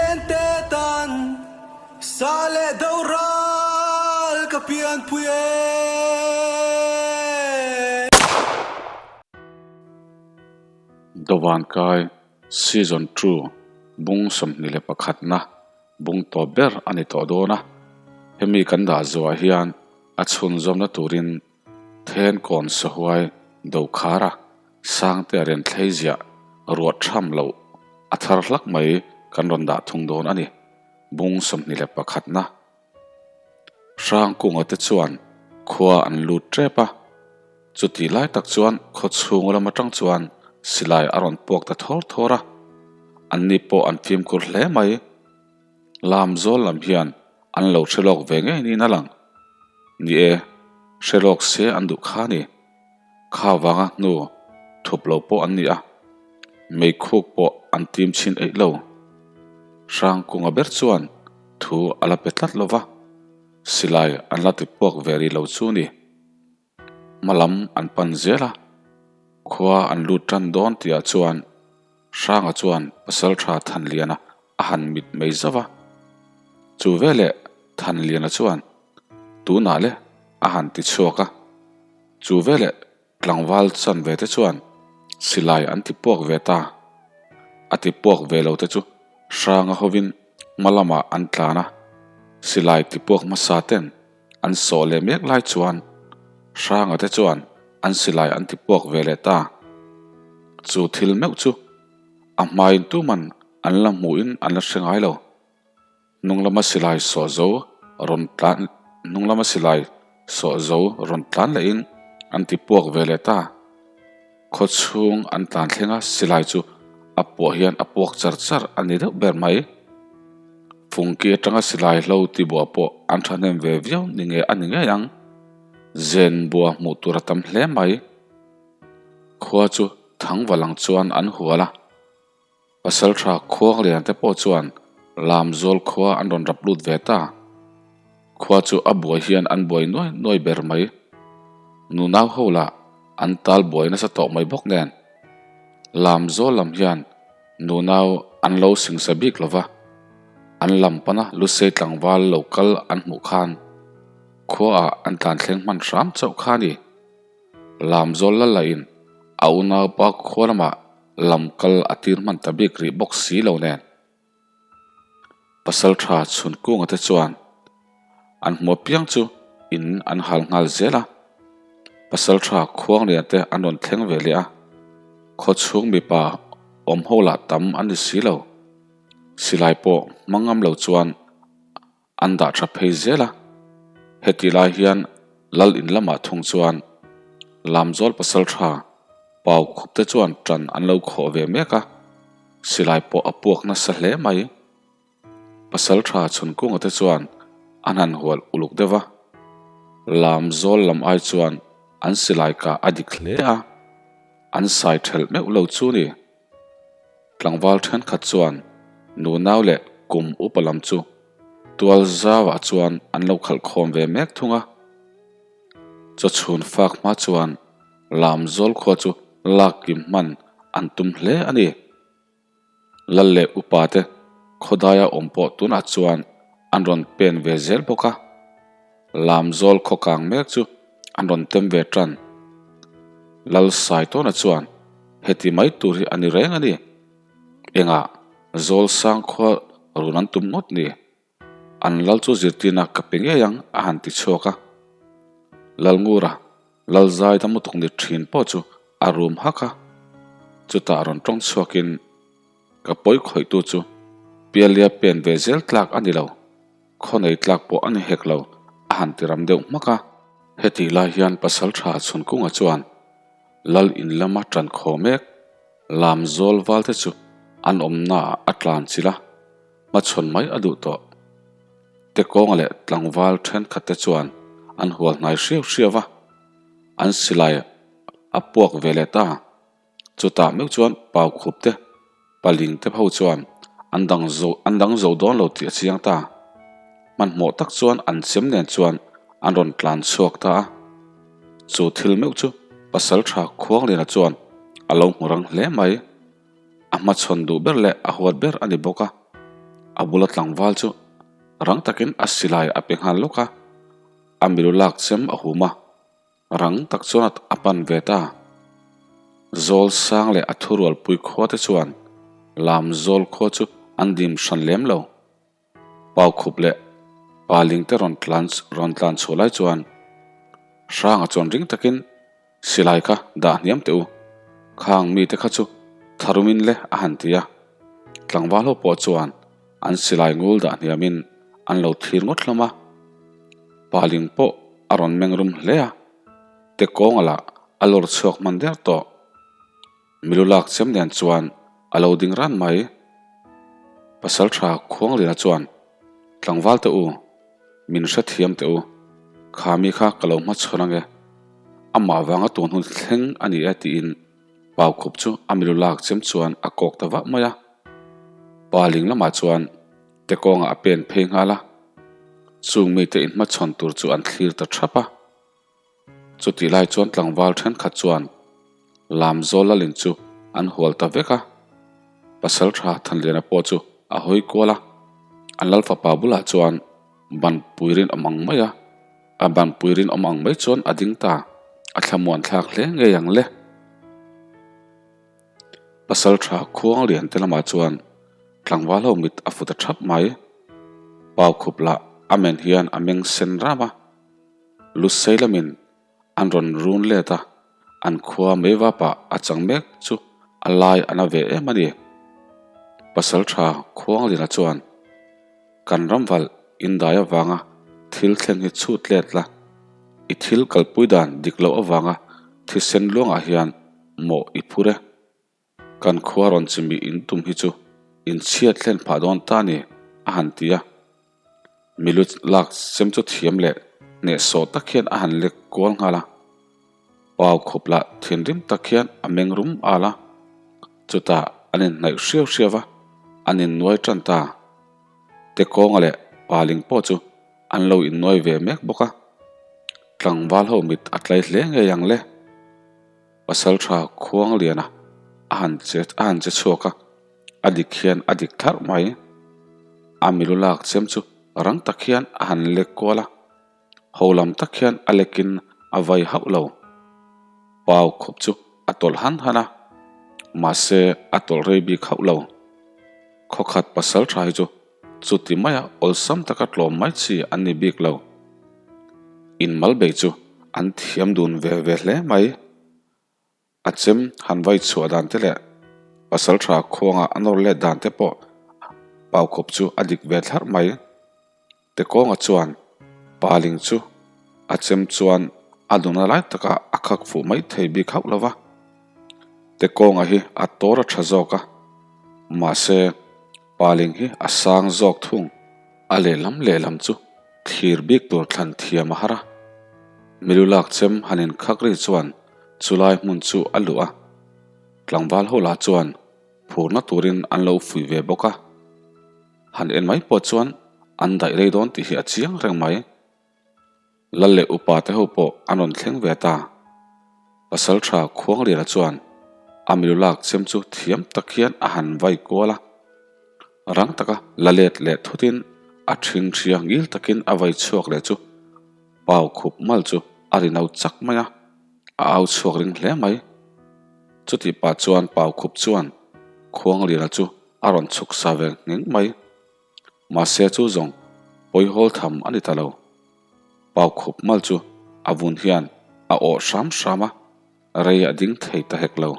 Lente tan sa leh do ral ka pianpui e. Dawvan kai Season 2 bung 21 na bung tawp ber a ni tawh dawn a, hemi kan dah zuah hian a chhunzawmna turin Thenkawn sahuai dokhara Sangte a rian thlei ziah ruah tham loh a thar hlak mai kan rawn dah thung dawn a ni. Bung 21 na Hrangkunga te chuan khua an lut tep a, chuti lai tak chuan khaw chhung lam atang chuan silai a rawn puak ta thawr thawr a, anni pawh an fimkhur hle mai. Lam zawl lam hian an lo hre lawk ve ngei niin a lang. Ni e, hre lawk se an duh kha a ni. Kha vanga hnu thup lo pawh an ni a, meikhuk pawh an tim chhin eih lo. Hrangkunga ber chuan thu a la pe tlat lo va, silai an la ti puak ve rih lo chu ni. Hma lam an pan zel a, khua an lut tan dawn tihah chuan Hranga chuan Pasaltha Thanliana a han mit mai zauh a. Chu veleh Thanliana chuan tunah le a han ti chhuak a, chu veleh tlangval chan ve te chuan silai an ti puak ve ta. A ti puak ve lo te chu Hranga hovin hma lamah an tlan a, silai ti puak hmasa ten an sawh leh mek lai chuan Hranga te chuan an silai an ti puak ve leh ta. Chu thil meuh chu a hmain tuman an la hmuhin an la hre ngai lo. Hnung lama silai sawh zo rawn tlan hnung lama silai sawh zo rawn tlan lehin an ti puak ve leh ta. Khaw chhung an tlan thleng a, silai chu a puah hian a puak char char a ni deuh ber mai. Fungki atanga silai hlo ti buah pawh an thahnem ve viau ni nge a ni ngei ang. Zen bua hmuh tur a tam hle mai. Khua chu thangva lang chuan an hual a. Pasaltha khuang lian te pawh chuan Lamzawl khua an rawn rap lut ve ta. Khua chu a buai hian an buai nuai nuai ber mai. Nunau ho lah an tal buai nasa tawh mai bawk nen. Lamzawl lam hian nunau an lo singsa bik lo va, an lam pana Lusei tlangval lo kal an hmuh khan khuaah an tlan thleng hman hram chauh kha a ni. Lamzawl la lahin a unaupa khua lamah lam kal a tir hman ta bik rih bawk si lo nen. Pasal tha chhun kunga te chuan an hmu apiang chu in an hal nghal zel a. Pasal tha khuang lian te an rawn thleng ve leh a, khaw chhung mipa awm ho lah tam an ni si lo. Silai pawh hmang ngam lo chuan An dah tha phei zel a, heti lai hian lal in lamah thung chuan Lamzawl pasal tha pau khup te chuan tan an lo khawh ve mek a, silai pawh a puak nasa hle mai. Pasal tha chhunkunga te chuan an han hual uluk deuh a, Lamzawl lam ai chuan an silai kah a dik hle a, an sai thelh meuh lo chu ni. Tlangval thenkhat chuan nunau leh kum upa lam chu tual zauah chuan an lo khalh khawm ve mek thung a. Chawchhun fak hma chuan Lamzawl khua chu lak kim hman an tum hle a ni. Lal leh upa te khawdaia awm pawh tunah chuan an rawn pen ve zel bawk a. Lamzawl khaw kang mek chu an rawn tem ve tan. Lal Saitawna chuan heti mai tur hi a ni reng a ni. Engah zawl sang khua run an tum ngawt ni. An lal chu zirtirna ka pe ngei ang a han ti chhuak a. Lalngura Lal Zaidam lutuk ni thin pawh chu a rum hak a. Chutah rawn tawng chhuakin ka pawi khawihtu chu Pialia pen ve zel tlak a ni lo. Khawnei tlak pawh a ni hek lo, a han ti ram deuh hmak a. Hetih lai hian pasal tha Chhunkunga chuan Lal in lama tan khaw mek lam zawl val te chu an awmnaah a tlan chilh a, hmachhawn mai a duh tawh. Tekawnga leh tlangval thenkhat te chuan an hual hnai hriau hriau a, an silai a puak ve leh ta. Chutah meuh chuan pau khup te, paling te ho chuan an dang zo an dang zo dawn lo tih a chiang ta. Hmanhmawh tak chuan an chem nen chuan an rawn tlan chhuak ta a. Chu thil meuh chu pasal tha Khuangliana chuan a lo hmu rang hle mai. A hmachhawn duh ber leh a huat ber a ni bawk a. a bula tlangval chu rang takin a silai a pe nghal lawk a, a milu lak chem a hum a, rang tak chuan a pan ve ta. Zawl sang leh a thurualpui khua te chuan lam zawl khua chu an dim hran lem lo. Paukhup leh Paling te rawn tlan rawn tlan chhuah lai chuan Hranga chuan ring takin Silai kha dah hniam teh u, khang mite kha chu tharumin le a han ti a. Tlangval ho pawh chuan an silai ngul dah hniamin an lo thlir ngawt hlawm a. Paling pawh a rawn meng rum hle a, te kawnga lah a lawr chhuak hman der tawh. Milu lak chem nen chuan a lo ding ran mai. Pasaltha Khuanglina chuan, Tlangval teh u, min hrethiam teh u, kha mi kha ka lo hmachhawn ange, amah vanga tun hun thleng a ni e tiin Paukhup chu a milu lak chem chuan a kawk ta vah mai a. Pa ling lamah chuan te kawngah a pen phei nghal a, chung mite inhmachhawn tur chu an thlir ta thap a. Chutih lai chuan tlangval thenkhat chuan Lamzawl lalin chu an hual ta vek a, Pasaltha Thanliana pawh chu a hawi kual a, an lal fapa bulah chuan ban pui rinawm ang mai a, a ban pui rinawm ang mai chuan a ding ta, a thlamuan thlak hle ngei ang le. Pasaltha Khuanglian te lamah chuan tlangval ho mit a fu ta thap mai, Paukhup lah a men hian a meng sen ram a. Lusei lamin an rawn run let a, an khua mei vapah a chang mek chu a lai a na ve em a ni. Pasaltha Khuanglina chuan, Kan ramvalh indai avanga thil thleng hi chhut let la, i thil kalpui dan dik loh avanga thisen luangah hian mawh i phur e. Kan khua rawn chimi in tum hi chu inchhiat hlen phah dawn ta ni, a han ti a. Milu lak chem chu thiam leh hnehsawh tak hian a han lek kual nghal a. Pau khup lah thinrim tak hian a meng rum al a. Chutah an inhnaih hriau hriau va, an innuai tan ta. Tekawnga leh Paling pawh chu an lo innuai ve mek bawk a. Tlangval ho mit a tlai hle ngei ang le. Pasaltha Khuangliana a han che a han che chhuak a, a dik hian a dik tharh mai. A milu lak chem chu rang tak hian a han lek kual a, ho lam tak hian a lekin a vai hauh lo. Pau khup chu a tawlh han han a, mahse a tawlh rei bik hauh lo. Khawkhat pasaltha hi chu chuti maia awlsam taka tlawm mai chi an ni bik lo. Inmal bei chu an thiam dun ve ve hle mai. A chem han vai chhuah dan te leh pasaltha khuanga a nawr let dan te pawh paukhawp chu a dik ve thlarh mai. Tekawnga chuan Paling chu a chem chuan a nuna lai takah a khak fuh mai thei bik hauh lo va. Tekawnga hi a tawr a tha zawk a, mahse Paling hi a sang zawk thung. A lehlam lehlam chu thlir bik tur thlan thiam a har a. Milu lak chem han inkhak ri chuan chulai hmun chu a luh a. Tlangval ho lah chuan phurna turin an lo fuih ve bawk a. Han en mai pawh chuan an daih rei dawn tih hi a chiang reng mai. Lal leh upa te ho pawh an rawn thleng ve ta. Pasaltha Khuangliana chuan a milu lak chem chu thiam tak hian a han vai kual a. Rang taka la let leh thutin a ṭhingṭhia ngil takin a vai chhuak leh chu pau khup mal chu a ri no chak mai a, a au chhuak ring hle mai. Chutih pah chuan pau khup chuan Khuangliana chu a rawn chhuk sa ve ngheng mai. Mahse chu zawng pawihawl tham a ni ta lo. Pau khup mal chu a vun hian a awh hram hram a, rei a ding thei ta hek lo.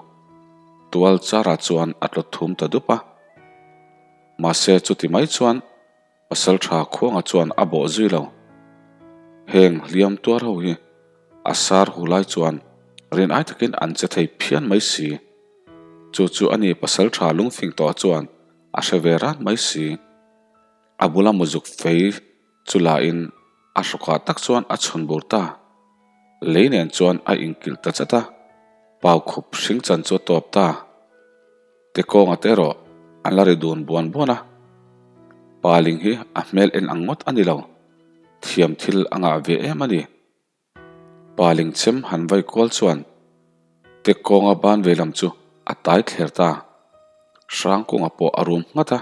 Tual charah chuan a tlaw thum ta dup a. Mahse chuti mai chuan Pasaltha Khuanga chuan a bawh zui lo. Heng hliam tuar ho hi a sar hu lai chuan rin ai takin an che thei phian mai si. Chu chu a ni Pasaltha lungfing tawh chuan a hre ve ran mai si. A bula muzuk fei chu lahin a hrawkah tak chuan a chhun bur ta. Lei nen chuan a inkilh ta chat a, pau khup hring chan chu a tawp ta. Tekawnga te erawh an la ri dun buan buan a, Paling hi a hmel en ang ngawt a ni lo, thiam thil a ngah ve em a ni. Paling chem han vai kual chuan Tekawnga ban ve lam chu a tai thler ta, Hrangkunga pawh a rum nghat a.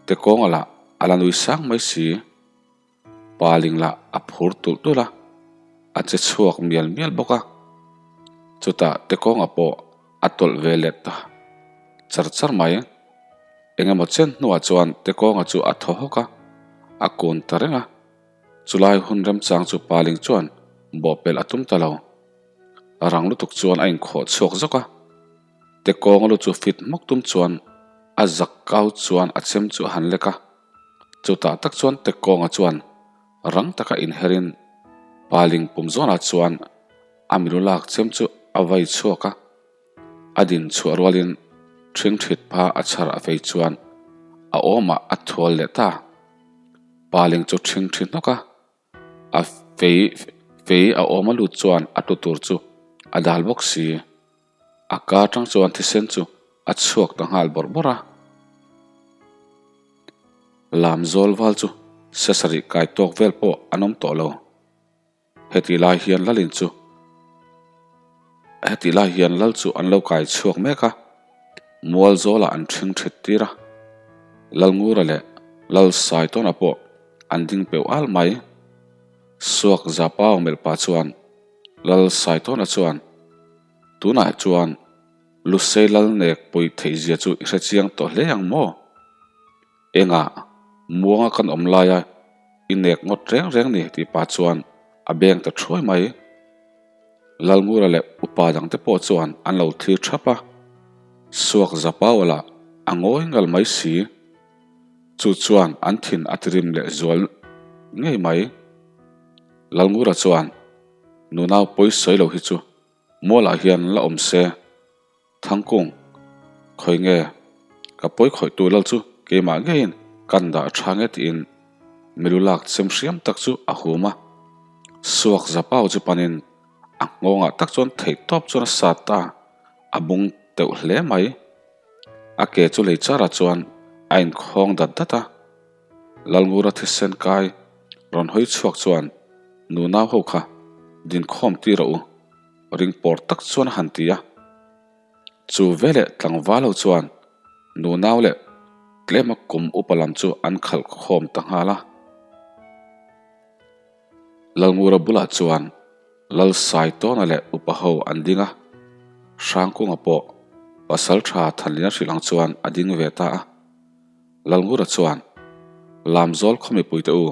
Tekawnga lah a la nui sang mai si. Paling lah a phur tulh tulh a, a che chhuak mial mial bawk a. Chutah Tekawnga pawh a tawlh ve let ta char char mai. Engemaw chen hnuah chuan Tekawnga chu a thaw hawk a, a kun ta reng a. Chulai hun remchang chu Paling chuan bawhpelh a tum ta lo. Rang lutuk chuan a inkhawh chhuak zawk a. Tekawnga lu chu fit hmawk tum chuan a zak kau chuan a chem chu a han lek a. Chutah tak chuan Tekawnga chuan rang taka inherin Paling pum zawnah chuan a milu lak chem chu a vai chhuak a. A din chhuah rualin ṭhingṭhit pha a chhar a vei chuan a awmah a thual leh ta. Paling chu ṭhingṭhi hnawk a, a fei fei a awm a lut chuan a tlu tur chu a dal bawk si. A ka aṭang chuan thisen chu a chhuak ta nghal bawrh bawrh a. Lam zawl val chu sesarih kai tawk vel pawh an awm tawh lo. Heti lai hian Lalin chu Heti lai hian Lal chu an lo kai chhuak mek a, mual zawlah an ṭhing ṭhit tir a. Lalngura leh Lal Saitawna pawh an ding peuh al mai. Suak Zapau melh pah chuan Lal Saitawna chuan, Tunah chuan Lusei Lal nek pawi theihzia chu i hre chiang tawh hle ang maw? Engah muanga kan awm laia i nek ngawt reng reng ni tih pah chuan a beng ta thuai mai. Lalngura leh upa dangte pawh chuan an lo thlir thap a, Suak Zapau lah a ngawi ngal mai si. Chu chuan an thin a tirim leh zual ngei mai. Lalngura chuan, Nunau pawi sawi lo hi chu mualah hian la awm se. Thangkung, khawi nge ka pawi khawihtu lal chu keimah ngeiin kan dah tha nge tiin milu lak chem hriam tak chu a hum a. Suak Zapau chu panin a nghawngah tak chuan theih tawp chuan a sat ta, a bung teuh hle mai. A ke chu lei charah chuan a inkhawng dat dat a. Lalngura thisen kai rawn hawi chhuak chuan nunau ho kha dinkhawm tir a u. Ring pawr tak chuan a han ti a. Chu veleh tlangval ho chuan nunau leh tlema kum upa lam chu an khalh khawm ta nghal a. Lalngura bulah chuan Lal Saitawna leh upa ho an ding a, Hrangkunga pawh pasal tha Thanlina hrilh ang chuan a ding ve ta a. Lalngura chuan, Lamzawl khaw mipuite u,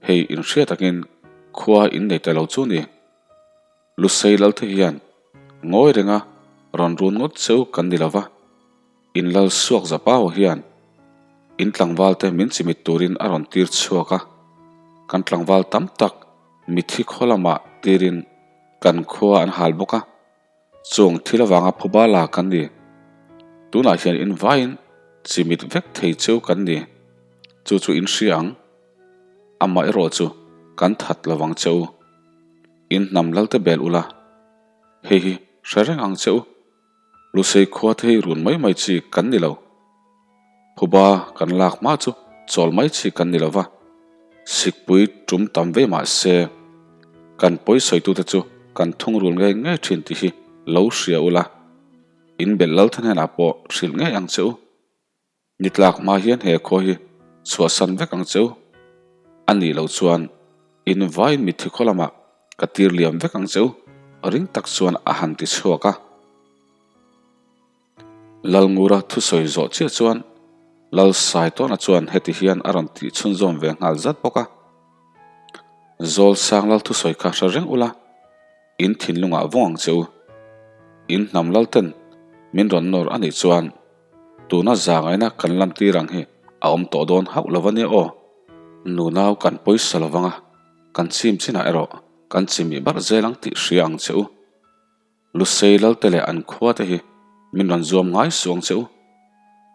hei inhriat angin khua in nei ta lo chu ni. Lusei Lalte hian ngawi renga rawn run ngawt cheu kan ni lova, in lal suak zapau hian in tlangvalte min chimit turin a rawn tir chhuak a, kan tlangval tam tak mithi khaw lamah tirin kan khua an hal bawk a, chung thil avanga phuba la kan ni. Tunah hian in vaiin chimit vek thei cheu kan ni, chu chu in hria ang. Amaherawh chu kan that lovang cheu. In hnam lal te bel ula, hei hi hre reng ang che u. Lusei khua te hi run mai mai chi kan ni lo. Phuba kan lak hma chu chawl mai chi kan ni lo va, sikpui tum tam ve mah se kan pawi sawitute chu kan thungrul ngei ngei thin tih hi lo hria ula, in belh lal te hnenah pawh hrilh ngei ang che u. Ni tlak hma hian he khaw hi chhuahsan vek ang cheu. A nih loh chuan in vaiin mitthi khaw lamah ka tir liam vek ang cheu, ring tak chuan a han ti chhuak a. Lalngura thusawi zawh chiah chuan Lal Saitawna chuan heti hian a rawn tih chhunzawm ve nghal zat bawk a. Zawl sang lal thusawi kha hre reng ula. In thinlungah vawng ang che u. In hnam lal ten min rawn nawr a nih chuan tuna zangaina kan lam tir ang hi a awm tawh dawn hauh lo a nia aw. Nunau kan pawisa lo vang a, kan chim chinah erawh kan chimih barh zel ang tih hria ang che u. Lusei lalte leh an khua te hi min rawn zuam ngai suh ang che u.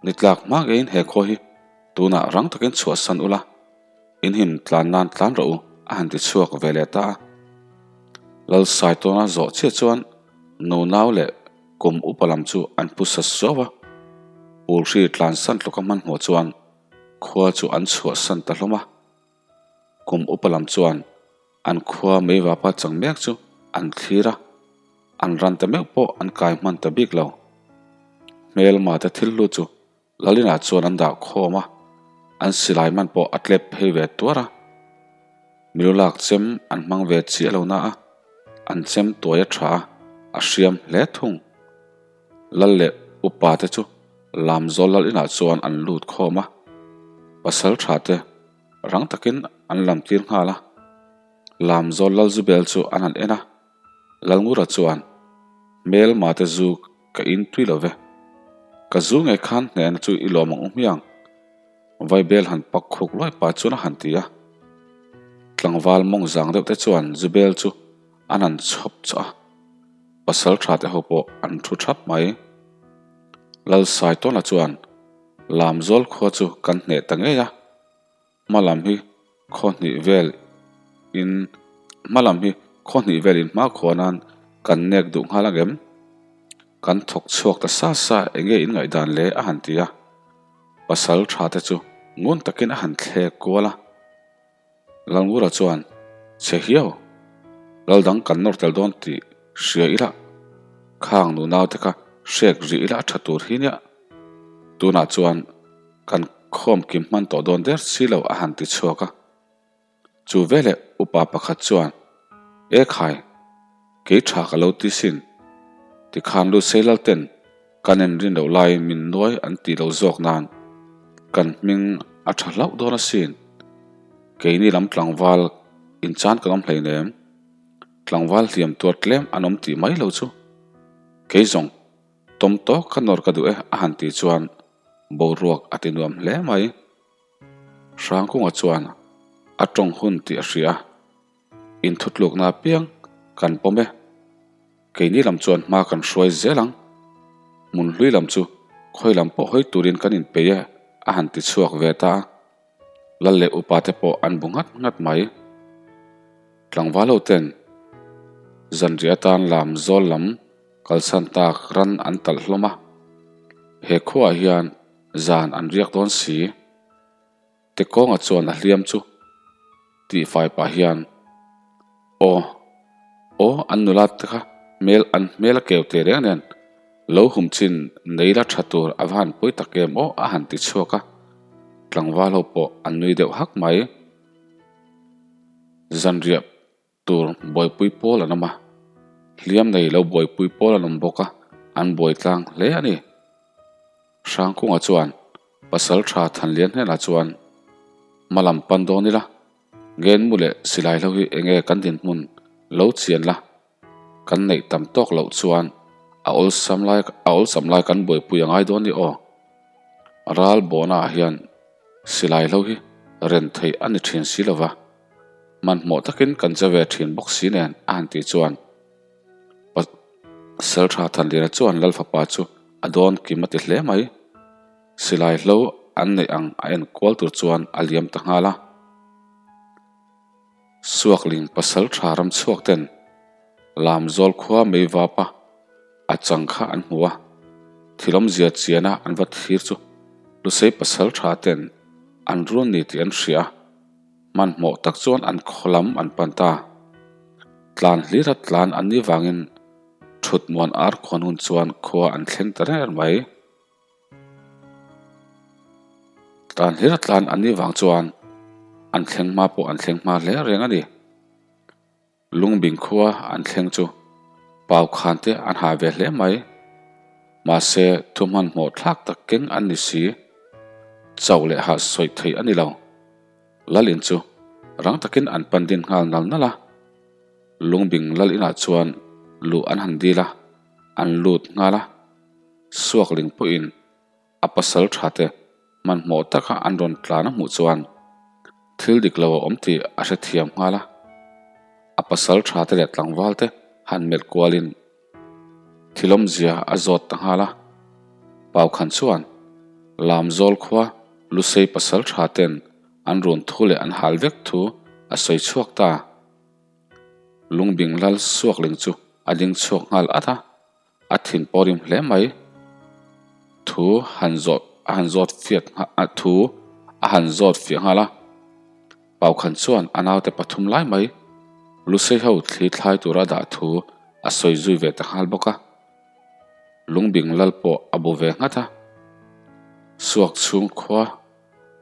Ni tlak hma ngeiin he khua hi tunah rang takin chhuahsan ula, in him tlan nan tlan rawh u a han ti chhuak ve leh ta a. Lal Saitawna zawh chiah chuan nunau leh kum upa lam chu an pu sa suau a, Pulhri tlansan tluka hmanhmawh chuan khua chu an chhuahsan ta hlawm a. Kum upa lam chuan an khua meivapa chang mek chu an thlir a, an ran ta meuh pawh an kai hman ta bik lo. Hmelma te thil hlu chu Lalinah chuan an dah khawm a. An silai man pawh a tlep phei ve tuar a. Milu lak chem an hmang ve chiah lo na a, an chem tuai a tha a, a hriam hle thung. Lal leh upa te chu Lamzawl lal inah chuan an lut khawm a, pasal tha te rang takin an lam tir nghal a. Lamzawl lal Zubel chu an han en a, Lalngura chuan, Hmelma te zu ka in tui lo ve. Ka zu ngei khan hnehna chu i lawm ang u hmiang. Vaibel han pak khuk luai pah chuan a han ti a. Tlangval mawng zang deuh te chuan Zubel chu an han chhawp chawh a. Pasal tha te ho pawh an thu thap mai. Lalsaitawna chuan Lamzawl khua chu kan hneh ta ngei a. Hma lam hi khaw hnih vel in hma lam hi khaw hnih vel in hma khua nan kan nek duh nghal ang em? Kan thawk chhuak ta sa sa enge in ngaihdan le a han ti a. Pasal tha te chu ngun takin a han thlek kual a. Lalngura chuan, Chhe hiau, lal dang kan nawr tel dawn tih hria ila, khang nunau te kha hrek rih ila a tha tur hi nia. Tunah chuan kan khawm kim hman tawh dawn der si lo a han ti chhuak a. Chu veleh upa pakhat chuan, E khai, kei tha ka lo ti sin. Tikhan Lusei lal ten kan en rin loh lai min nuai an tih loh zawk nan kan hming a tha hlauh dawn asin. Keini lam tlangval inchan kan awm hleinem. Tlangval hliam tuar tlem an awm tih mai lo chu. Kei zawng tawm tawk kha nawr ka duh e a han tih chuan boruak a ti nuam hle mai. Hrangkunga chuan a tawng hun tih a hria a, inthutlukna apiang kan pawm e. Keini lam chuan hma kan hruai zel ang. Hmun hlui lam chu khawi lam pawh hawi turin kan inpeih e a han ti chhuak ve ta a. Lal leh upa te pawh an bu nghat nghat mai. Tlangval ho ten zanriah atan lam zawl lam kalsan tak ran an talh hlawm a. He khuaah hian zan an riak dawn si. Tekawnga chuan a hliam chu tihfai pah hian, Aw, aw an nula te kha hmel an hmel a keu teh reng nen lo hum chin nei la tha tur a va han pawi tak em aw a han ti chhuak a. Tlangval ho pawh an nui deuh hak mai. Zanriah tur buaipui pawl an awm a, hliam nei lo buaipui pawl an awm bawk a, an buai tlang hle a ni. Hrangkunga chuan pasal tha Thanlian hnenah chuan hma lam pan dawn ila, Ngenmu leh silai hlo hi enge kan dinhmun lo chian la, kan neih tam tawk loh chuan a awlsam lai a awlsam lai kan buaipui a ngai dawn ni aw. Ral bawhnaah hian silai hlo hi ren theih a ni thin si lova. Hmanhmawh takin kan che ve thin bawk si nen a han tih chuan Pasaltha Thanliana chuan Lal fapa chu a dawn kim a ti hle mai. Silai hlo an neih ang a en kual tur chuan a liam ta nghal a. Suakling Pasaltha ram chhuak ten Lamzawl khua mei vapa a chang kha an hmu a, thil awmzia chiana an va thlir chu Lusei Pasaltha ten an run ni tih an hria a. Hmanhmawh tak chuan an khaw lam an pan ta. Tlan hlira tlan an nih vangin thut muan ar khuan hun chuan khua an thleng ta reng mai. Tlan hlira tlan an nih vang chuan an thleng hma pawh an thleng hma hle reng a ni. Lungbing khua an thleng chu pau khan te an ha ve hle mai. Mahse, thu hmanhmawh thlak tak keng an ni si. Chauh leh hah sawi theih a ni lo. Lalin chu rang takin an pan din nghal nal nal a. Lungbing lal inah chuan luh an han dil a, an lut nghal a. Suakling pawhin A pasal tha te hmanhmawh taka an rawn tlan a hmuh chuan thil dik lo a awm tih a hrethiam nghal a. A pasal tha te leh tlangval te han melh kualin thil awmzia a zawt ta nghal a. Paukhan chuan Lamzawl khua Lusei pasal tha ten an run thu leh an hal vek thu a sawi chhuak ta. Lungbing lal suakling chu a ding chhuak nghal at a. A thin pawh rim hle mai. Thu han zawt a han zawt fiat a thu a han zawt fiah nghal a. Paukhan chuan a naute pathum lai mai Lusei ho thli thlai tura dah thu a sawi zui ve ta nghal bawk a. Lungbing lal pawh a bu ve nghat a. Suak chhung khua.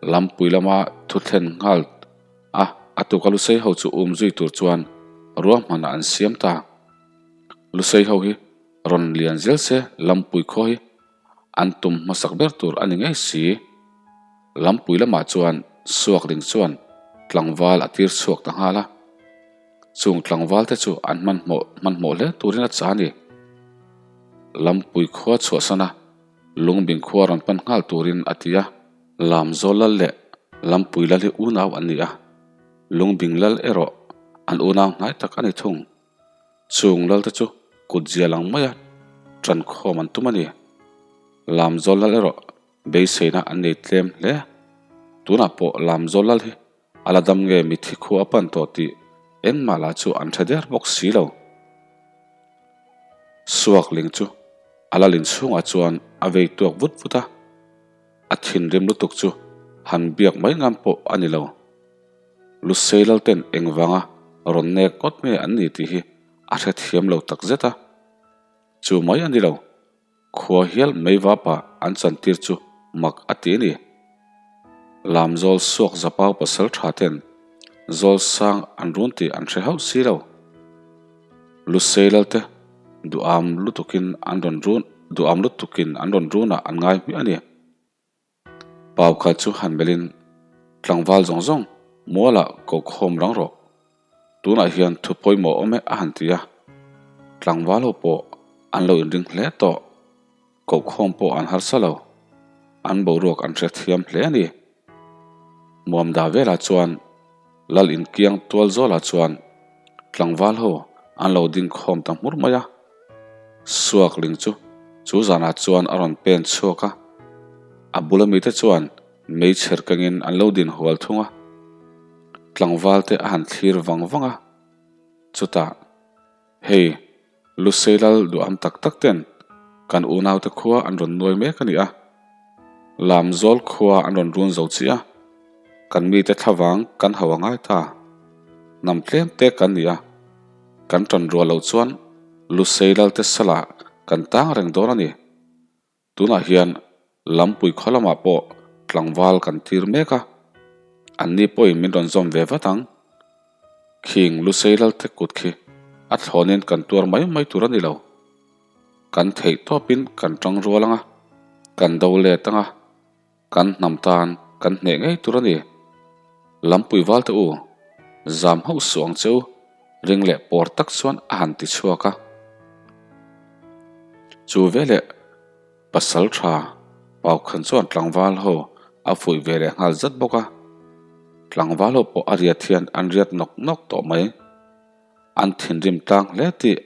Lampui lama thu thlen nghal a, a tuka Lusei ho chu um zui tur chuan ruahmanah an siam ta. Lusei ho hi rawn lian zel se Lampui khaw hi an tum hmasak ber tur a ni ngei si. Lampui lamah chuan Suakling chuan tlangval a tir chhuak ta nghal a. Chung tlangval te chu an hmanhmawh hmanhmawh hle turin a cha a ni. Lampui khua chhuahsan a, Lungbing khua rawn pan nghal turin a ti a. Lamzawl lal leh Lampui lal hi unau an ni a, Lungbing lal erawh an unau hnai tak a ni thung. Chung lal te chu kut zia lang maia tan khawm an tum a ni. Lamzawl lal erawh beiseina an nei tlem hle. Tunah pawh Lamzawl lal hi a la dam nge mithi khu a pan tawh tih engmah lah chu an hre der bawk si lo. Suakling chu a lal inchhungah chuan a vei tuak vut vut a, a thinrim lutuk chu han biak mai ngam pawh a ni lo. Lusei Lalten engvanga rawn nek ngawt nge an ni tih hi a hrethiam lo takzet a, chu mai a ni lo. Khua hial mei vapa an chantir chu mak a ti a ni. Lamzawl suak zapau pasal tha ten zawl sang an run tih an hre hauh si lo. Lusei Lalte duham lutukin an rawn run duham lutukin an rawn runah an ngai hmiah a ni. Pau kha chu han melhin tlangval zawng zawng mualah ko khawm rang rawh. Tunah hian thu pawimawh awm e a han ti a. Tlangval ho pawh an lo inring hle tawh. Kohkhawm pawh an harsa lo. An boruak an hrethiam hle a ni. Muamda velah chuan Lal inkiang tual zawlah chuan tlangval ho an lo ding khawm ta hmur mai a. Suakling chu chu zanah chuan a rawn pen chhuak a, a bula mite chuan meichher kengin an lo din hual thung a. Tlangval te a han thlir vang vang a, chutah, Hei, Lusei lal duham tak tak ten kan unaute khua an rawn nuai mek a ni a, Lamzawl khua an rawn run zo chiah a, kan mite thlavang kan hau a ngai ta. Hnam tlem te kan ni a, kan tan rual loh chuan Lusei lalte salah kan tang reng dawn a ni. Tunah hian Lampui khaw lamah pawh tlangval kan tir mek a, anni pawhin min rawn zawm ve vat ang. Khing Lusei Lalte kut khi a thlawnin kan tuar mai mai tur a ni lo. Kan theih tawpin kan tang rual ang a, kan do let ang a, kan hnam tan kan hneh ngei tur a ni. Lampui valte u, zam hauh suh ang che u, ring leh pawr tak chuan a han ti chhuak a. Chu veleh pasal tha Paukhan chuan tlangval ho a fuih ve leh nghal zat bawk a. Tlangval ho pawh a riat hian an riat nawk nawk tawh mai. An thinrim tlang hle tih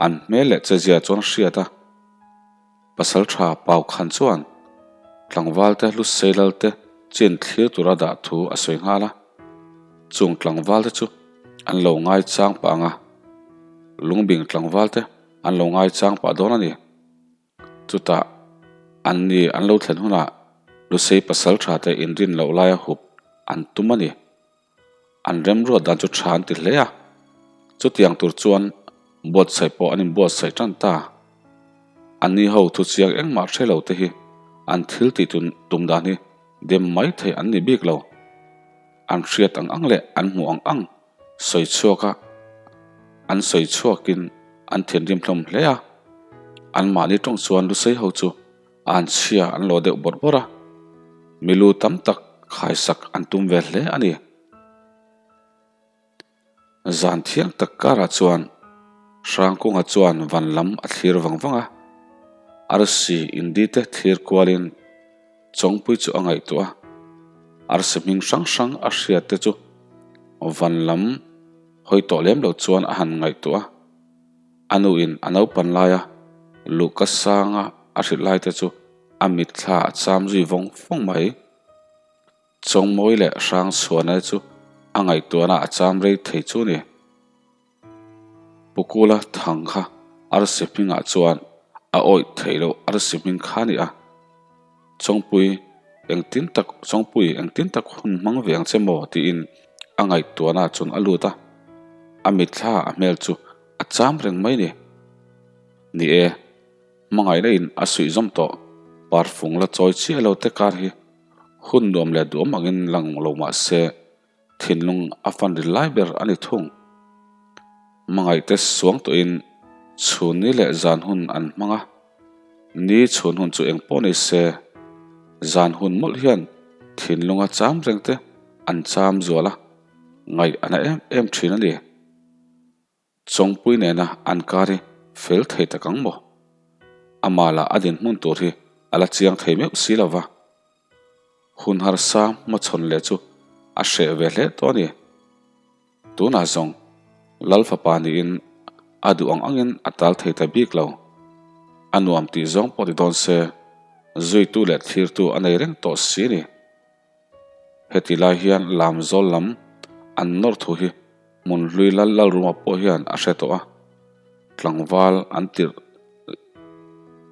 An hmel leh chezia chuan hriat a, pasal tha Pau Khan chuan tlangvalte Lusei Lalte chin thlir tura dah thu a sawi nghal a, chung tlangvalte chu an lo ngaichang pah ang a, Lungbing tlangvalte an lo ngaichang pah dawn a ni. Chutah anni an lo thlen hunah Lusei pasal tha te inrin loh laia hup an tum a ni. An remruat dan chu tha an ti hle a, chutiang tur chuan buatsaih pawh an inbuatsaih tan ta. Anni ho thuchiang engmah hre lo te hi an thil tih tum dan hi dem mai thei an ni bik lo. An hriat ang ang leh an hmuh ang ang sawi chhuak a, an sawi chhuakin an thinrim hlawm hle a. Anmahni tawng chuan lusei ho chu An chhia an lo deuh bawrh bawrh a, milu tam tak khaisak an tum ve hle a ni. Zan thiang tak karah chuan Hrangkunga chuan van lam a thlir vang vang a, arsi indi te thlir kualin Chawngpui chu a ngaihtuah a, arsi hming hrang hrang a hriat te chu van lam hawi tawh lem lo chuan a han ngaihtuah a. A nuin a naupan laia luhka sanga a hrilh lai te chu a mitthla a cham zui vawng vawng mai. Chawngmawi leh Hrangchhuana te chu a ngaihtuahna a cham rei thei chu a ni. Pukula thang kha arsi hmingah chuan a awih theih loh arsi hming kha a ni a. Chawngpui engtin tak Chawngpui engtin tak hun hmang ve ang che maw tiin a ngaihtuahna chuan a lut a, a mitthla a hmel chu a cham reng mai ni. Ni e, hmangaihna in a suih zawm tawh, parfung la chawi chiah lo te kar hi. Hun nuam leh duhawm angin lang lo mah se, thinlung a fan ri lai ber a ni thung. Hmangaihte suang tawhin chhun ni leh zan hun an hmang a, ni chhun hun chu eng pawh ni se, zan hun mawlh hian thinlunga cham reng te an cham zual a, ngaih a na em em thin a ni. Chawngpui nena an kar hi fel thei tak ang maw? Amah lah a dinhmun tur hi a la chiang thei meuh si lo va. Hun harsa hmachhawn leh chu a hreh ve hle tawh a ni. Tunah zawng Lal fapa niin a duh ang angin a tal thei ta bik lo. A nuam tih zawng pawh ti dawn se, zuitu leh thlirtu a nei reng tawh si a ni. Heti lai hian Lamzawl lam an nawr thu hi hmun hlui lal lal ruma pawh hian a hre tawh a, tlangval an tirh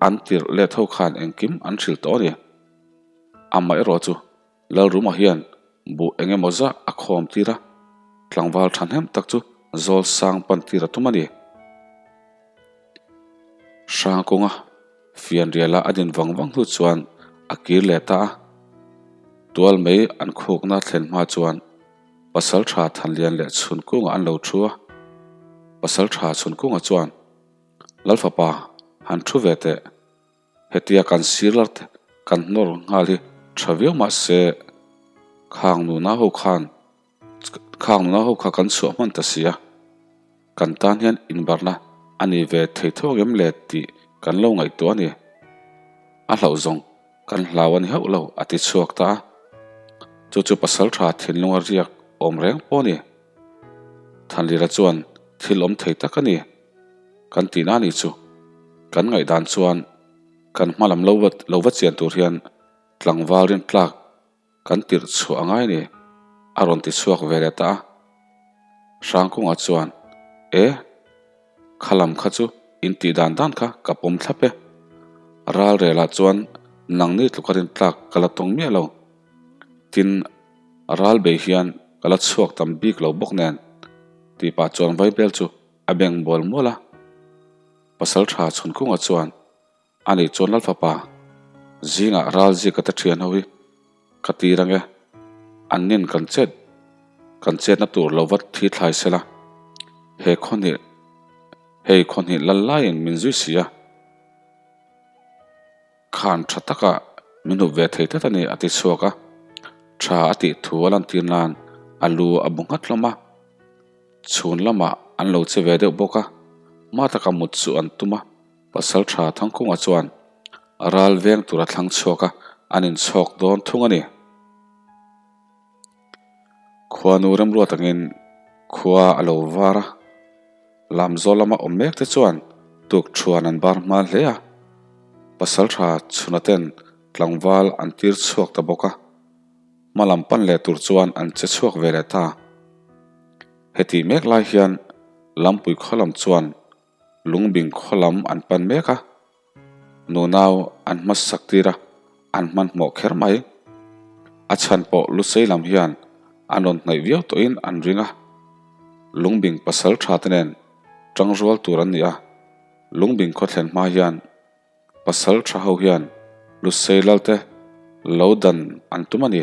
an tirh let ho khan engkim an hrilh tawh a ni. Amaherawh chu Lalruma hian buh eng emaw zah a khawm tir a, tlangval thahnem tak chu zawl sang pan tir a tum a ni. Hrangkawnga fianriala a din vang vang hnu chuan a kir leh ta a. Tual mai an khukna thlen hma chuan Pasaltha Thanlian leh Chhunkunga an lo thu a. Pasaltha Chhunkunga chuan, Lalfapa, han thu ve teh. Hetia kan sir lar te kan hnawr nghal hi tha viau mah se khang nuna ho khan khang nuna ho kha kan chhuah hman ta si a, kan tan hian inbarna a ni ve thei tho ang em le tih kan lo ngaihtuah a ni. A hlauh zawng kan hlau a ni hauh lo a ti chhuak ta a, chu chu pasal tha thinlunga riak awm reng pawh a ni. Thanlira chuan thil awm thei tak a ni. Kan tihna ni chu kan ngaihdan chuan kan hma lam lo lo va chian tur hian tlangval rin tlak kan tirh chhuah a ngai ni a rawn ti chhuak ve leh ta a. Hrangkunga chuan E! Kha lam kha chu in tih dan dan kha ka pawm thlap e. Ralrelah chuan nangni tluka rin tlak ka la tawng miah lo. Tin, ral bei hian ka la chhuak tam bik lo bawk nen tih pah chuan vaibel chu A beng bual mual a, pasal tha chhunkunga chuan a nih chuan Lalfapa zingah ral zika te thian ho hi ka tir ange, an nin kan chet kan chetna tur lo va thi thlai sela, he khawhnih hei khawhnih lal laiin min zui si a. Khan tha taka min hup ve thei tlat a ni a ti chhuak a, tha a tih thu a lantir nan a lu a bu nghat hlawm a, chhun lamah an lo che ve deuh bawk a, hma taka mut chu an tum a, pasal tha Thangkunga chuan ral veng tur a thlang chhuak a, an inchhawk dawn thung a ni. Khuanu remruat angin khua a lo var a. Lamzawl lama awm mek te chuan tuk thuan an bar hma hle a, pasaltha chhuna ten tlangval an tir chhuak ta bawk a, hma lam pan leh tur chuan an che chhuak ve leh ta. Heti mek lai hian Lampui khaw lam chuan Lungbing khaw lam an pan mek a, nunau an hmasak tir a, an hmanhmawh kher mai. A chhan pawh Lusei lam hian an rawn hnaih viau tawhin an ring a, Lungbing pasal tha te nen tangrual tur an ni a, Lungbing khaw thlen hma hian pasal tha ho hian Lusei lal te lo dan an tum a ni.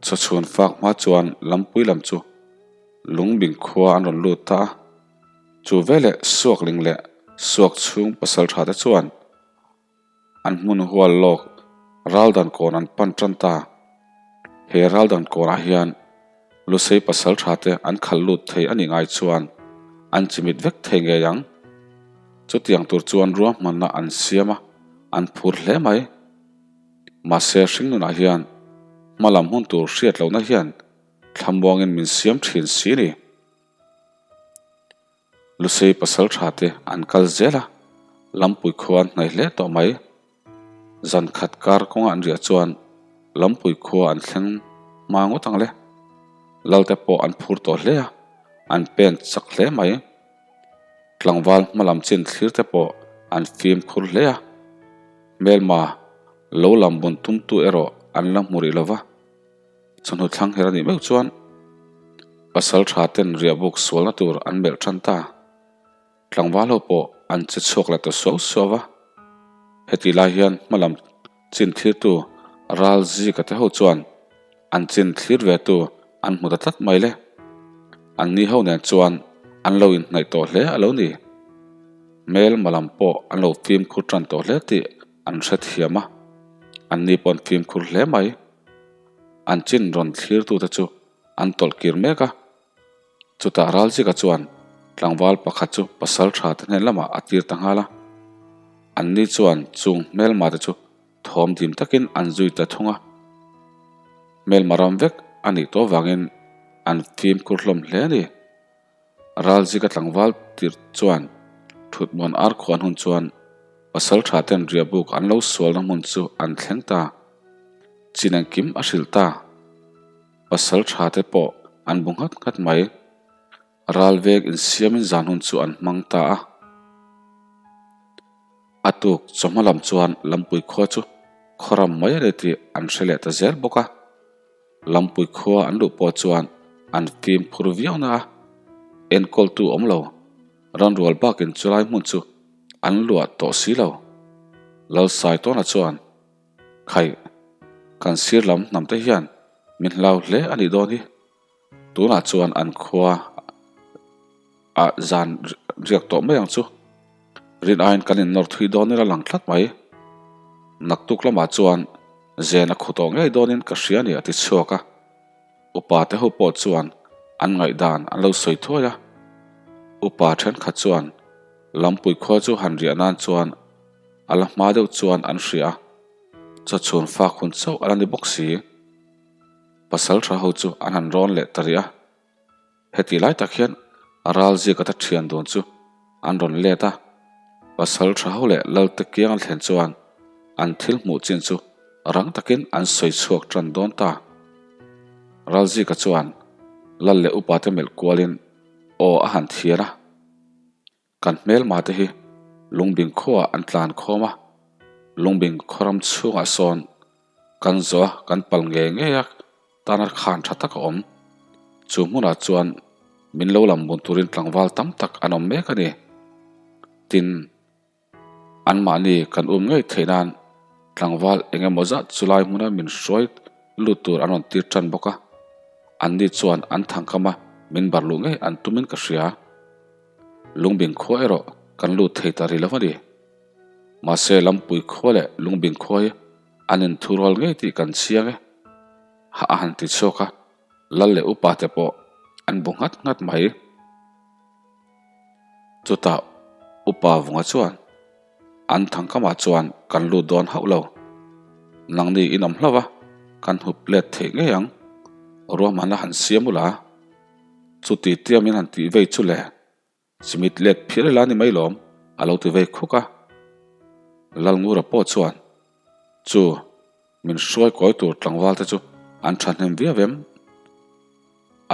Chawchhun fak hma chuan Lampui lam chu Lungbing khua an rawn lut ta a, chu veleh Suakling leh Suak chhung pasal tha te chuan An hmun hual lawk Raldan kawn an pan tan ta. He Raldan kawnah hian Lusei pasal tha te an khalh lut thei a nih ngai chuan an chimit vek thei ngei ang. Chutiang tur chuan ruahmanna an siam a, an phur hle mai. Mahse hringnunah hian hma lam hun tur hriat lohna hian thlamuangin min siam thin si a ni. Lusei pasal tha te an kal zel a, Lampui khua an hnaih hle tawh mai. Zan khat kar kawnga an riah chuan Lampui khua an thleng hma ngawt ang le. Lalte pawh an phur tawh hle a, an pen chak hle mai. Tlangval hma lam chin thlir te pawh an fimkhur hle a, hmelma lo lam bun tumtu erawh an la hmu rih lo va. Chawhnu thlang her a nih meuh chuan pasal tha ten riahbuk sualna tur an melh tan ta. Tlangval ho pawh an che chhuak leh ta suau suau va. Heti lai hian hma lam chin thirtu Ral Zika te ho chuan an chin thlir ve tu an hmu ta tlat mai le. An ni ho nen chuan an lo inhnaih tawh hle a lo ni. Hmelma lam pawh an lo fimkhur tan tawh hle tih an hrethiam a, an ni pawh an fimkhur hle mai. An chin rawn thlirtute chu an tawlh kir mek a. Chutah Ralzika chuan tlangval pakhat chu pasal tha te hnen lamah a tir ta nghal a. Anni chuan chung hmelma te chu thawm dim takin an zui ta thung a. Hmelma ram vek a nih tawh vangin an fimkhur hlawm hle a ni. Ralzika tlangval tir chuan thutmuan ar khuan hun chuan pasal tha ten riahbuk an lo sualna hmun chu an thleng ta. Chin engkim a hrilh ta. Pasal tha te pawh an bu nghat nghat mai. Ral vek insiamin zan hun chu an hmang ta a. A tuk chawhma lam chuan Lampui khua chu khawram mai a ni tih an hre leh ta zel bawk a. Lampui khua an luh pawh chuan an fimkhur viau na a, enkawltu awm lo. Ranrual bakin chulai hmun chu an luah tawh si lo. Lalsaitawna chuan. Khaih, kan sir lam hnam te hian min hlau hle a nih dawn hi. Tunah chuan an khua ah zan riak tawh mai ang chu. Rin aiin kan innawr thui dawn ila lang tlat mai. Naktuk lamah chuan zen a khu tawh ngei dawnin ka hria a ni a ti chhuak a. Upa te ho pawh chuan an ngaihdan an lo sawi thuai a. Upa thenkhat chuan Lampui khua chu han riah nan chuan a la hma deuh chuan an hria a, chawchhun fak hun chauh a la ni bawk si. Pasal tha ho chu an han rawn leh ta rih a, heti lai tak hian ral zika ta thian dun chu an rawn let a, pasal tha ho leh Lalte kiang an thlen chuan an thil hmuh chin chu rang takin an sawi chhuak tan dawn ta. Ral zika chuan Lal leh upate melh kualin aw a han thian a. Kan hmelma te hi Lungbing khuaah an tlan khawm a, Lungbing khawram chhungah sawn kan zawh a, kan pal ngei ngei a, tana khan tha tak a awm. Chu hmunah chuan min lo lam bun turin tlangval tam tak an awm mek a ni. Tin, anmahni kan um ngei theih nan tlangval eng emaw zat chulai hmuna min hruai lut tur an rawn tir tan bawk a, anni chuan an thangkam a, min bar luh ngei an tumin ka hria. Lungbing khua erawh kan lut thei ta rih lo a ni. Mahse Lampui khua leh Lungbing khua hi an inthurual ngei tih kan chiang e. Ha a han ti chhuak a, Lal leh upa te pawh an bu nghat nghat mai. Chutah upa Vunga chuan an thangkamah chuan kan lut dawn hauh lo. Nangni in awm hlauh a, kan hup let theih ngei ang. Ruahmanna han siam ula. Chuti tia min han tih vei chu le, chimit let phiar ila ni mai lawm, a lo ti vei khuk a. Lalngura pawh chuan, Chu, min hruai kawi tur tlangval te chu an thahnem viau em?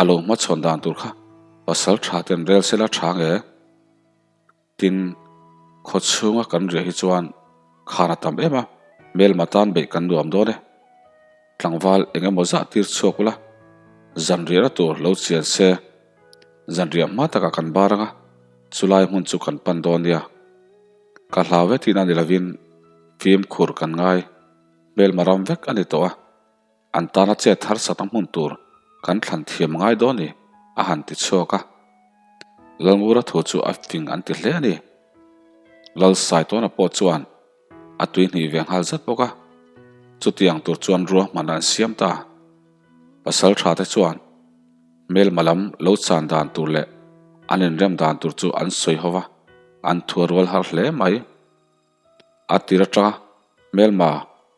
A lo hmachhawn dan tur kha pasal tha ten rel sela tha nge? Tin, khaw chhunga kan riah hi chuan khan a tam em a, hmelma tan beih kan nuam dawn e. Tlangval eng emaw zah tir chhuak ula, zanriahna tur lo chian se, zanriah hma takah kan bar ang a, chulai hmun chu kan pan dawn nia. Ka hlau ve tihna ni lovin fimkhur kan ngai, hmelma ram vek a ni tawh a. An tana chet harsatna hmun tur kan thlan thiam ngai dawn ni, a han ti chhuak a. Lalngura thu chu a fing an ti hle a ni. Lal Saitawna pawh chuan a tui hnih ve nghal zat bawk a. Chutiang tur chuan ruahman an siam ta. Pasal tha te chuan hmelma lam lo chan dan tur leh an inrem dan tur chu an sawi ho va, an thua rual har hle mai. A tir atanga hmelma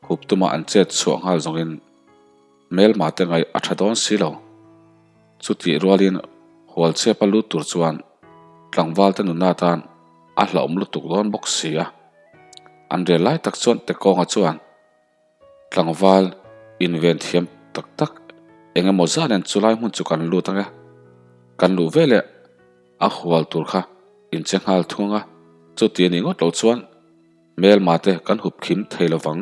hup tuma an chet chhuah nghal zawngin hmelma te ngaih a tha dawn si lo. Chutih rualin hual chhiapa lut tur chuan tlangval te nunna atan a hlauhawm lutuk dawn bawk si a. An rel lai tak chuan Tekawnga chuan Tlangval inven thiam tak tak eng emaw zan in chulai hmun chu kan lut ang e. Kan luh veleh a hual tur kha inche nghal thung a, chuti a nih ngawt loh chuan hmelma te kan hup khim thei lovang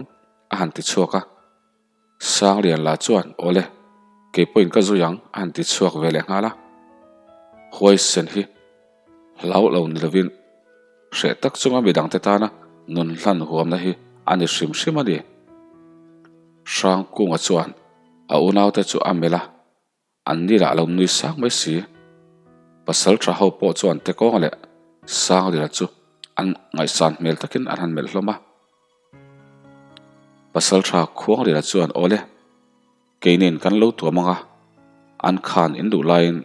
a han ti chhuak a. Sanglian lah chuan awle kei pawhin ka zui ang a han ti chhuak ve leh nghal a. Huaisen hi hlau lo ni lovin hreh tak chunga midangte tana nun hlan huamna hi a ni hrim hrim a ni. Hrangkunga chuan a unaute chu a melh a, an ni lah a lo nui sang mai si. Pasal tha ho pawh chuan Tekawnga leh Sanglila chu an ngaihsan hmel takin an han melh hlawm a. Pasal tha Khuanglila chuan Awle, keinin kan lo tuam ang a, an khan in duh laiin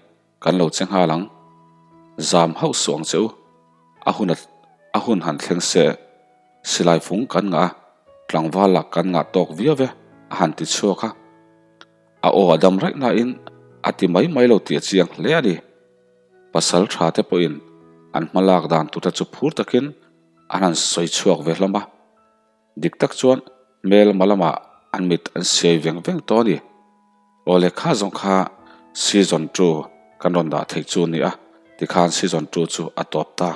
kan lo che nghal ang. Zam hauh suh ang che u, a hun a hun han thleng se, silai fung kan ngah a, tlangval lah kan ngah tawk viau e, a han ti chhuak a. A aw a dam raih nain a ti mai mai lo tih a chiang hle a ni. Pasal tha te pawhin an hma lak dan tur te chu phur takin an han sawi chhuak ve hlawm a. Dik tak chuan hmelma lamah an mit an siai veng veng tawh a ni. Aw lehkha zawng kha season two kan rawn dah theih chu a ni a, tikhan season two chu a tawp ta.